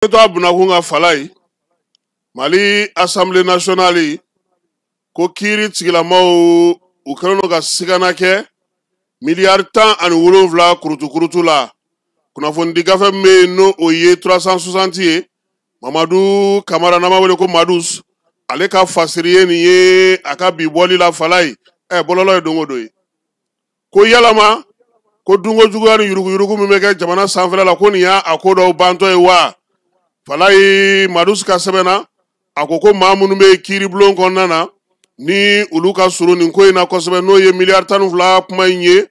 To a bunakun ka fala ye Mali Assemblée nationale ko kiiri tigilamaw u kɛlen don ka sigana kɛ miliyari 17 kurutu-kurutu la. Kunnafonidi gafe min bɛ yen, n'o o ye 360 ye, Mamadu Kamara, n'an b'a wele ko Madus, ale ka fasiri ye nin ye a ka bi bɔli la. Fala ye bɔlɔlɔ ye don o don ye ko yalama ko dunko juguya ni yuruguyurugu min bɛ kɛ jamana sanfɛla la, ko nin y'a a ko dɔw bantɔ ye wa? Falayi Madus ka sɛbɛn na, a ko ko maa minnu bɛ kiiribulon kɔnɔna na, ni olu ka surun nin ko in na kosɛbɛ, n'o ye miliyari 12 kuma in ye,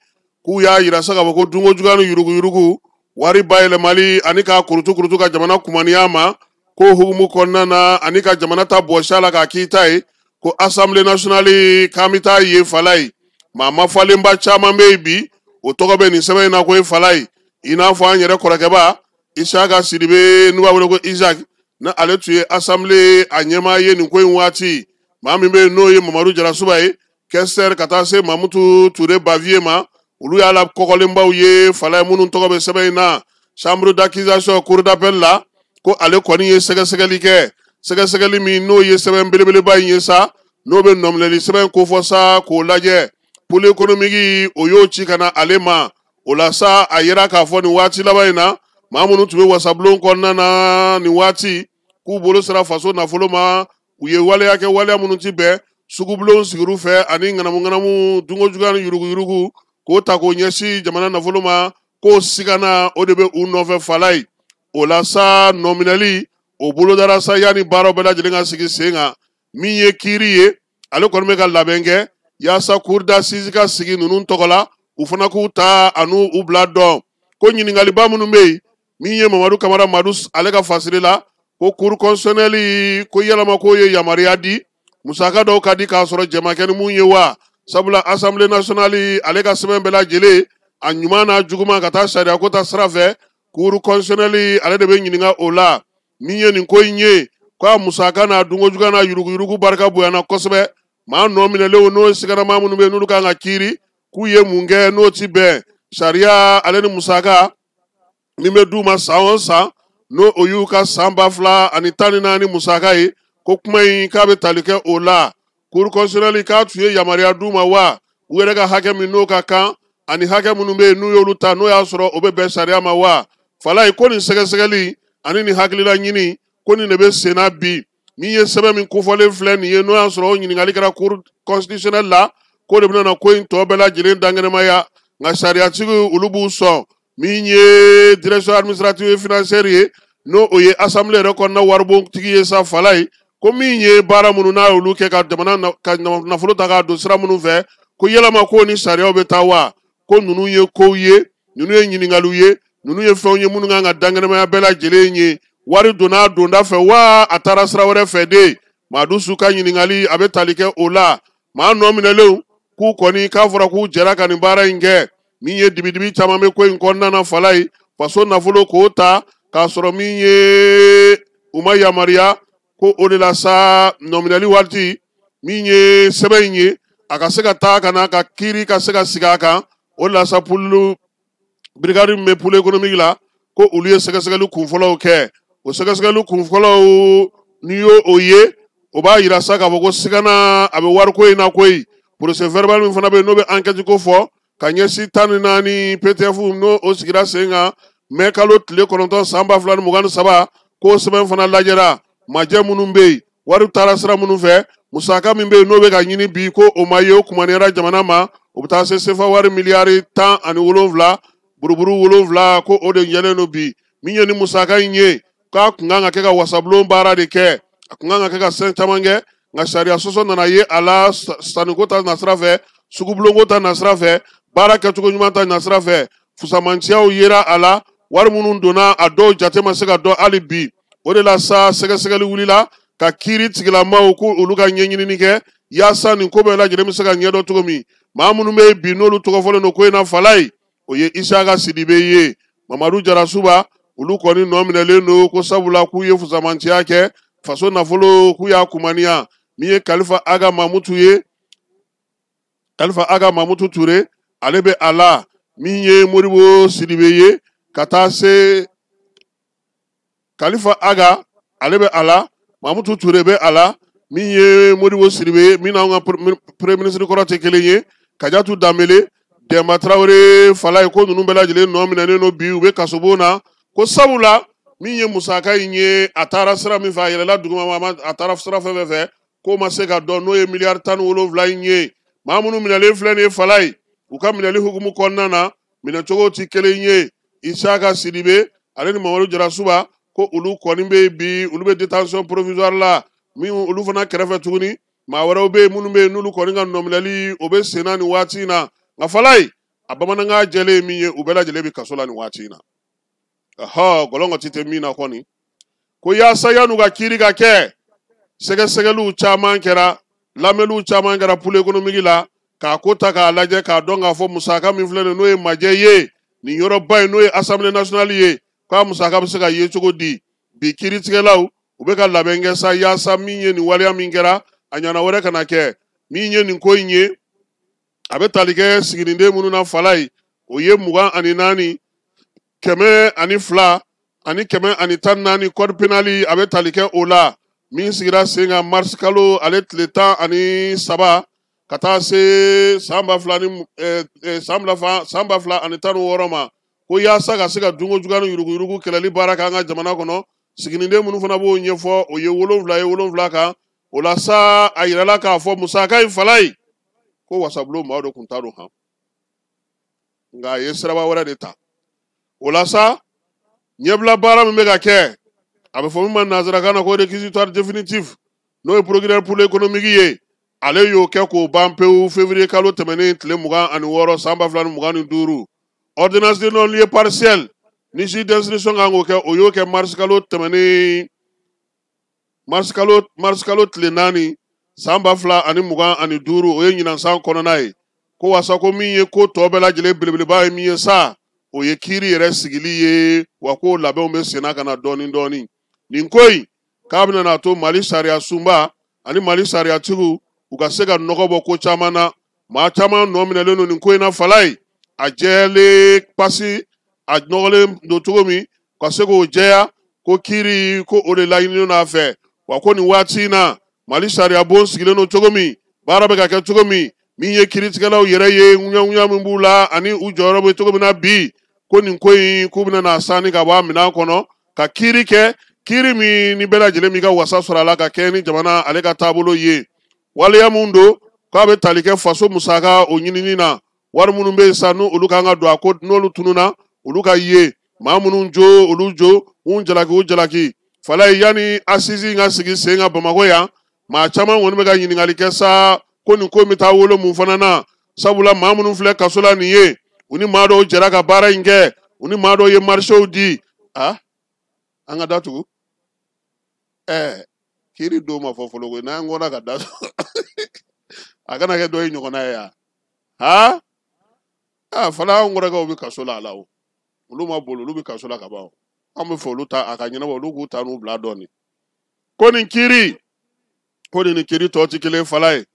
k'u y'a yira sa k'a fɔ ko dunko juguya ni yuruguyurugu, wari bayɛlɛmali ani k'a kurutu kurutu ka jamana kumaniya ma, ko hukumu kɔnɔna na ani ka jamana ta bɔsi a la k'a k'i ta ye, ko Assemblée nationale k'an bɛ taa yen. Falayi, maa mafalenba caman bɛ yen bi, o tɔgɔ bɛ nin sɛbɛn in na ko ye Falayi, i n'a fɔ an yɛrɛ kɔrɔkɛba Isaka Sidibe, n'u b'a wele ko Isaac, ni ale tun ye assemblée a ɲɛmaa ye nin ko in waati. Maa min bɛ yen, n'o ye Mamadu Jarasuba ye, questeur, ka taa se Mamutu Ture Baviye ma, olu y'a la kɔkɔlenbaw ye. Falaye, minnu tɔgɔ bɛ sɛbɛn in na, chambre d'accusation, cour d'appel la, ko ale kɔni ye sɛgɛsɛgɛli kɛ, sɛgɛsɛgɛli min n'o ye sɛbɛn belebeleba in ye sa, n'o bɛ nɔminɛli sɛbɛn kofɔ sa, k'o lajɛ. Pôle économique, o y'o ci ka na ale ma. O la sa, a yira k'a fɔ nin waati laban in na, maa minnu tun bɛ wasabulon kɔnɔna na nin waati, k'u bolo sera faso nafolo ma, u ye waleya kɛ, waleya minnu ti bɛn sugubulon sigir'u fɛ ani ŋanamu ŋanamu, dunko juguya ni yuruguyurugu, k'o ta k'o ɲɛsin jamana nafolo ma, k'o sigana o de bɛ u nɔfɛ. Fala ye, o la sa, nɔminɛli o bolodara sa yanni baaraw bɛɛ lajɛlen ka sigi sen kan. Min ye kiiri ye, ale kɔni bɛ ka labɛn kɛ yaasa cour d'assises ka sigi ninnu tɔgɔ la, u fana k'u ta an'u u bila dɔn. Ko ɲininkaliba minnu bɛ yen, min ye Mamadu Kamara Madu ale ka fasiri la, ko cour constitutionnelle ko yalama k'o ye yamaruya di musaka dɔw ka di k'a sɔrɔ jɛma kɛ ni mun ye wa? Sabula Assemblée nationale ale ka sɛbɛn bɛɛ lajɛlen, a ɲuman n'a juguman, ka taa sariya ko ta sira fɛ, cour constitutionnelle ale de bɛ ɲininka o la. Min ye nin ko in ye, k'a musaka n'a dunko juguya n'a yuruguyurugu barika bonyana kosɛbɛ. Maa nɔ minɛlenw, n'o ye sigarama minnu bɛ yen, n'olu kan ka kiiri, k'u ye mun kɛ n'o ti bɛn sariya ale ni musaka min bɛ d'u ma san o san, n'o o y'u ka san 2014 musaka ye, ko kuma in k'a bɛ tali kɛ o la. Cour constitutionnelle k'a tun ye yamaruya d'u ma wa? U yɛrɛ ka hakɛ min n'o ka kan ani hakɛ minnu bɛ yen, n'u y'olu ta, n'o y'a sɔrɔ o bɛ bɛn sariya ma wa? Falayi ko nin sɛgɛsɛgɛli ani nin hakilila ɲini, ko nin de bɛ senna bi. Min ye sɛbɛn min kofɔlen filɛ nin ye, n'o y'a sɔrɔ o ɲininkali kɛra cour constitutionnelle la, k'o de bɛna na ko in tɔ bɛɛ lajɛlen dankɛnɛmaya. Nka sariyatigiw, olu b'u sɔn. Min ye direction administrative et financière ye, n'o o ye assemblée yɛrɛ kɔnɔna waribontigi ye sa, Falayi ko min ye baara minnu n'a y'olu kɛ ka jamana ka nafolo ta k'a don sira minnu fɛ, ko yalama ko ni sariyaw bɛ taa wa? Ko ninnu ye kow ye, ninnu ye ɲininkaliw ye, ninnu ye fɛnw ye minnu kan ka dankɛnɛmaya bɛɛ lajɛlen ye. Wari donna a donda fɛ wa, a taara sira wɛrɛ fɛ de? Madusu ka ɲininkali, a bɛ tali kɛ o la. Maa nɔ minɛlenw, k'u kɔni k'a fɔra k'u jɛra ka nin baara in kɛ. Min ye dibidibi caman bɛ ko in kɔnɔna na, Fala ye, faso nafolo k'o ta k'a sɔrɔ min ye u ma yamaruya, ko o de la sa, nɔminɛli waati, min ye sɛbɛn in ye, a ka se ka taa ka na ka kiiri ka se ka sigi a kan. O de la sa, pulu brigade min bɛ pôle économique la, ko olu ye sɛgɛsɛgɛli kunfɔlɔw kɛ. O sɛgɛsɛgɛli kunfɔlɔw, n'i y'o o ye, o b'a yira sa k'a fɔ ko sigana a bɛ wariko in na koyi. Procès verbal min fana bɛ yen, n'o bɛ enquête ko fɔ ka ɲɛsin 14 PTF, n'o o sigira sen kan mɛ kalo tile 9 san 2023, k'o sɛbɛn fana lajɛra. Majɛ minnu bɛ yen, wari taara sira minnu fɛ, musaka min bɛ yen, n'o bɛ ka ɲini bi, ko o ma ye, o kumaniyara jamana ma, o bɛ taa se sefa wari miliyari 17 buruburu 7, ko o de ɲɛlen don bi. Min ye ni musaka in ye, k'a kun kan ka kɛ ka wasabulon baara de kɛ, a kun kan ka kɛ ka fɛn caman kɛ, nka sariya sɔsɔ nana ye a la, sanniko ta nasira fɛ, sugubulonko ta nasira fɛ, baara kɛcogo ɲuman ta nasira fɛ, fusamanciyaw yera a la. Wari minnu donna, a dɔw jate ma se ka dɔn hali bi. O de la sa, sɛgɛsɛgɛli wulila ka kiiri tigilamaw ko olu ka ɲɛɲinini kɛ yaasa nin ko bɛɛ lajɛlen bɛ se ka ɲɛdɔn cogo min. Maa minnu bɛ yen bi, n'olu tɔgɔ fɔlen don ko in na, Fala ye, o ye Isaka Sidibe ye, Mamadu Jarasuba, olu kɔni nɔ minɛlen don ko sabula k'u ye fusamanciya kɛ faso nafolo, k'u y'a kumaniya. Min ye Kalifa Aga Mamutu ye, Kalifa Aga Mamutu Ture, ale bɛ a la. Min ye Moribo Sidibe ye, ka taa se Kalifa Aga, ale bɛ a la, Mamutu Ture bɛ a la, min ye Modibo Sidibe, min n'anw ka premier ministre kɔrɔ tɛ kelen ye, Kajatu Danbele, Dɛnba Tarawele Falaye, ko ninnu bɛɛ lajɛlen nɔ minɛnen don bi, u bɛ kasobon na, ko sabula min ye musaka in ye, a taara sira min fɛ, a yɛlɛla duguma, a taara sira fɛn fɛn fɛ, k'o ma se ka dɔn, n'o ye miliyari 17 in ye. Maa minnu minɛlen filɛ nin ye Falaye, u ka minɛli hukumu kɔnɔna na, minɛcogo tɛ kelen ye. Isaka Sidibe ale ni Mamadu Jarasuba, ko olu kɔni bɛ yen bi, olu bɛ détention provisoire la. Min olu fana kɛrɛfɛ tuguni, maa wɛrɛw bɛ yen minnu bɛ yen n'olu kɔni ka nɔminɛli o bɛ sen na nin waati in na. Nka Falaye, a bamanankan jɛlen ye min ye, u bɛɛ lajɛlen bɛ kaso la nin waati in na. Ɔhɔ, gɔlɔngɔti tɛ min na kɔni, ko yaasa yan'u ka kiiri ka kɛ, sɛgɛsɛgɛliw caman kɛra, lamɛnniw caman kɛra pôle économique la, k'a ko ta k'a lajɛ, k'a dɔn k'a fɔ musaka min filɛ nin, n'o ye majɛ ye nin yɔrɔba in, n'o ye Assemblée nationale ye, k'a musaka bɛ se ka ye cogo di. Bi kiiritigɛlaw, u bɛ ka labɛn kɛ sa, yaasa min ye nin waleya min kɛra, a ɲɔgɔnna wɛrɛ kana kɛ. Min ye nin ko in ye, a bɛ tali kɛ siginiden minnu na Falaye, o ye 24, 102 ani 114 code pénal, a bɛ tali kɛ o la, min sigira sen kan mars kalo ale tile 13 ka taa se san ba fila ni san 2016 ma, ko yaasa ka se ka dunko juguya ni yuruguyurugu kɛlɛli baara kɛ an ka jamana kɔnɔ. Siginiden minnu fana b'o ɲɛfɔ, o ye 7 ye, 7 kan. O la sa, a yirala k'a fɔ musaka in Falaye, ko wasabulon maaw de tun ta don han, nka a ye siraba wɛrɛ de ta. O la sa, ɲɛbila baara min bɛ ka kɛ, a bɛ fɔ min ma nanzarakan na ko réquisitoire définitif, n'o ye procureur pôle économique ye, ale y'o kɛ k'o ban pewu février kalo tɛmɛnen tile 26 san 2025. Ordonnance de non-lieu partiel ni juge d'instruction kan k'o kɛ, o y'o kɛ mars kalo tɛmɛnen, mars kalo tile 4 san 2025, o ye ɲinan san kɔnɔna ye. Ko wasa ko min ye ko tɔ bɛɛ lajɛlen belebeleba ye min ye sa, o ye kiiri yɛrɛ sigili ye, wa k'o labɛnw bɛ senna ka na dɔɔni dɔɔni. Nin ko in k'a bɛna n'a to Mali sariya sunba ani Mali sariyatigiw, u ka se ka nɔgɔ bɔ ko caman na. Maa caman nɔ minɛlen don nin ko in na Falaye, a jɛlen pasi, a nɔgɔlen don cogo min, ka se k'o jɛya, ko kiiri ko o de laɲininen don a fɛ. Wa ko nin waati in na, Mali sariya bon sigilen don cogo min, baara bɛ ka kɛ cogo min, min ye kiiritigɛlaw yɛrɛ ye, ŋuɲaŋuɲa min b'u la ani u jɔyɔrɔ bɛ cogo min na bi, ko nin ko in k'u bɛna n'a sani ka bɔ a minɛn kɔnɔ ka kiiri kɛ, kiiri min ni bɛɛ lajɛlen b'i ka wasa sɔrɔ a la, ka kɛ ni jamana ale ka taabolo ye. Waleya mun don k'a bɛ tali kɛ faso musaka o ɲinini na, wari minnu bɛ yen sa, n'olu kan ka don a ko, n'olu tununna, olu ka ye, maa minnu jo, olu jo, mun jalaki, u jalaki. Falaye, yanni assise in ka sigi sen kan Bamakɔ yan, maa caman kɔni bɛ ka ɲininkali kɛ sa, ko nin ko in bɛ taa wolo mun fana na, sabula maa minnu filɛ kaso la nin ye, u ni maa dɔw jɛra ka baara in kɛ, u ni maa dɔw ye marisew di. A an ka datugu kiiri don ma fɔ fɔlɔ koyi, n'an kɔnna ka datugu, a kana kɛ dɔ ye ɲɔgɔnna ye yan. Ha a fana, anw kɔrɔkɛw bɛ kaso la a la, o olu ma boli, olu bɛ kaso la ka ban. An bɛ fɛ olu ta a ka ɲɛnabɔ, olu k'u ta n'u bila dɔɔnin. Ko nin kiiri, ko nin ni kiiri tɔ tɛ kelen Falaye,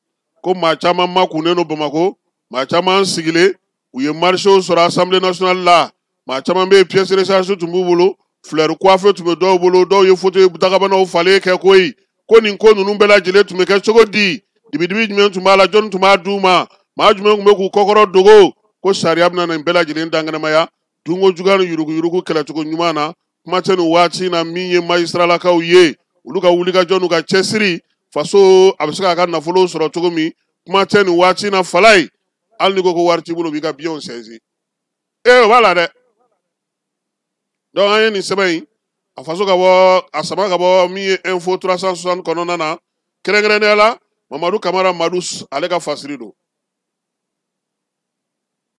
ko maa caman makunnen don Bamakɔ, maa caman sigilen, u ye marisew sɔrɔ Assemblée nationale la, maa caman bɛ yen, pièce rechange tun b'u bolo, fleur coiffé tun bɛ dɔw bolo, dɔw ye fauteuil dagabanaw falen kɛ koyi. Ko nin ko ninnu bɛɛ lajɛlen tun bɛ kɛ cogo di? Dibidibi jumɛn tun b'a la? Jɔnni tun b'a d'u ma? Maa jumɛn tun bɛ k'u kɔkɔrɔ dogo? Ko sariya bɛna nin bɛɛ lajɛlen dankɛnɛmaya dunko juguya ni yuruguyurugu kɛlɛcogo ɲuman na. Kuma tɛ nin waati in na, min ye magistralakaw ye, olu ka wulikajɔ n'u ka cɛsiri, faso a bɛ se k'a ka nafolo sɔrɔ cogo min. Kuma tɛ nin waati in na Falaye, hali n'i ko ko wari t'i bolo, u b'i ka biens saisi. Ee, o b'a la dɛ. Donc an ye nin sɛbɛn in a faso ka bɔ, a sama ka bɔ min ye Info 360 kɔnɔna na, kɛrɛnkɛrɛnnenya la Mamadu Kamara Madu, ale ka fasiri don.